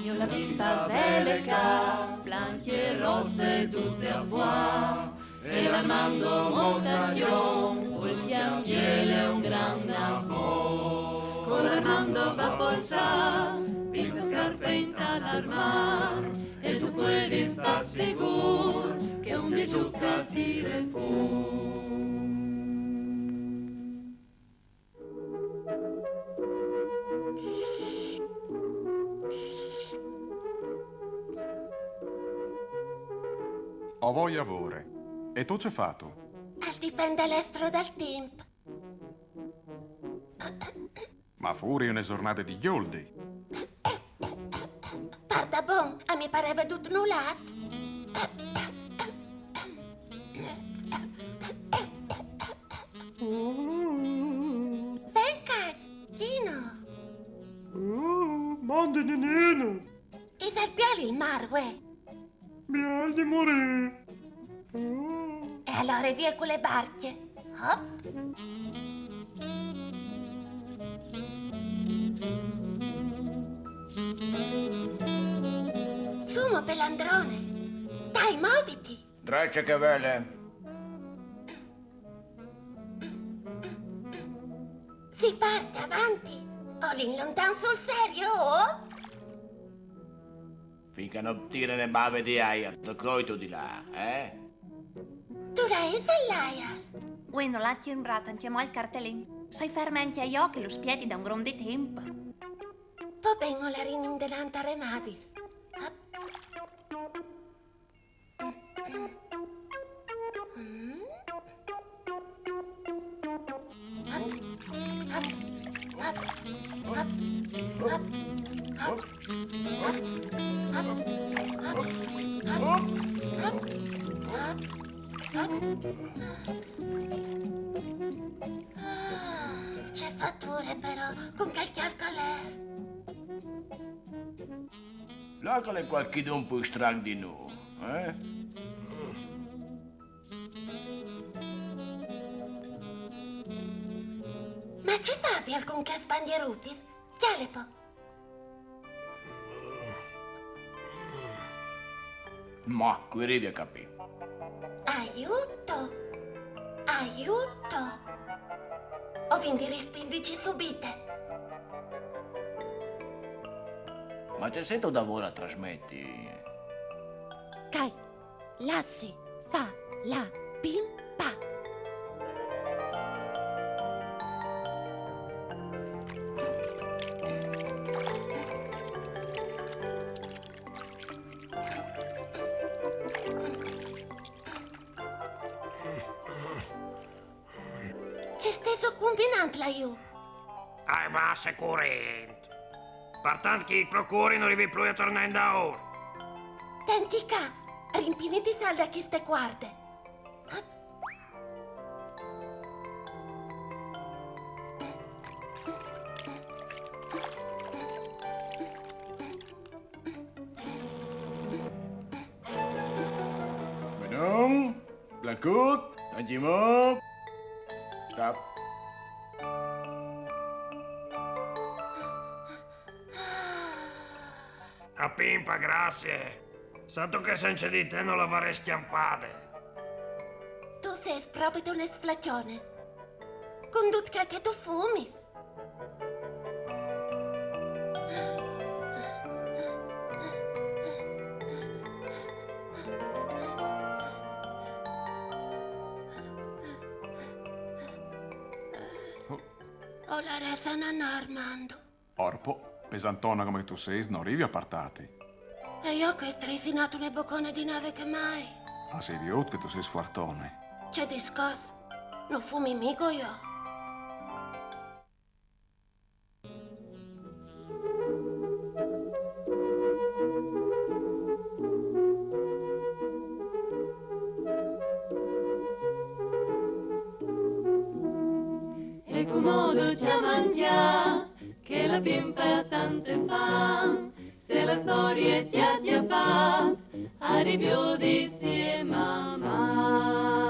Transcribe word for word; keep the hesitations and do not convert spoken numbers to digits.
Io la pimpa vele ca, blanche e rosse tutte a boa, e l'Armando Mostacchion, col chiambiele un gran nabò. Con l'Armando va polsà, pimpa scarfe in tal armar, e tu puoi sta sicur che un de giuca tire fu. Ho voglia vore. E tu ce fato? Al dipende l'estro dal timp. Ma furi une giornate di ghioldi. Pardabon, a mi pareva dut nulat. Venga, Gino. Uh, mandi Ninino. Isal biel il mar, uè. Biel di morì. E allora via con le barche. Hop. Sumo pelandrone. Dai, moviti. Drece che vele. Si parte, avanti. Olin lontan sul serio, oh? Finché non tire le bave di aia, do croito di là, eh? Tu la es all'aia? Uè, no l'ha timbrata, anche mo il cartellin. Soi ferme anche io che lo spieti da un grom di tempo. Po ben o larin in delanta remadis. Ce fature però, con quel calcolè. Là che l'è qualchidun più strac di nu, eh? Ma ce favi alcun che spandierutis? Chiale po. Ma, qui rivi a capì. Aiuto! Aiuto! O vindi rispindici subite. Ma ce sento da vora trasmetti? Cai, lassi fa la pimpa. Ce steso combinant là jù? Ai basse curent. Partant chi procuri non rivi plui a tornar indaur. Tenti ca, rimpiniti sal da chiste cuarde. Benun, placut, agimop. Stop. A pimpa, grazie. Sato che senza di te non l'avarei schiampade. Tu ses propit un sflacione. Con dut che, che tu fumis. Ho la resa non Armando. Orpo, pesantona come che tu seis, no rivi a partati. E io che strisinato le boccone di nave che mai. Ah, sei viut che tu seis fuartone. C'è discos. Non fumi migo io. E comodo ci mangia che la pimpa tante fa, se la storia ti ha chiappat, arrivio di sie mamma.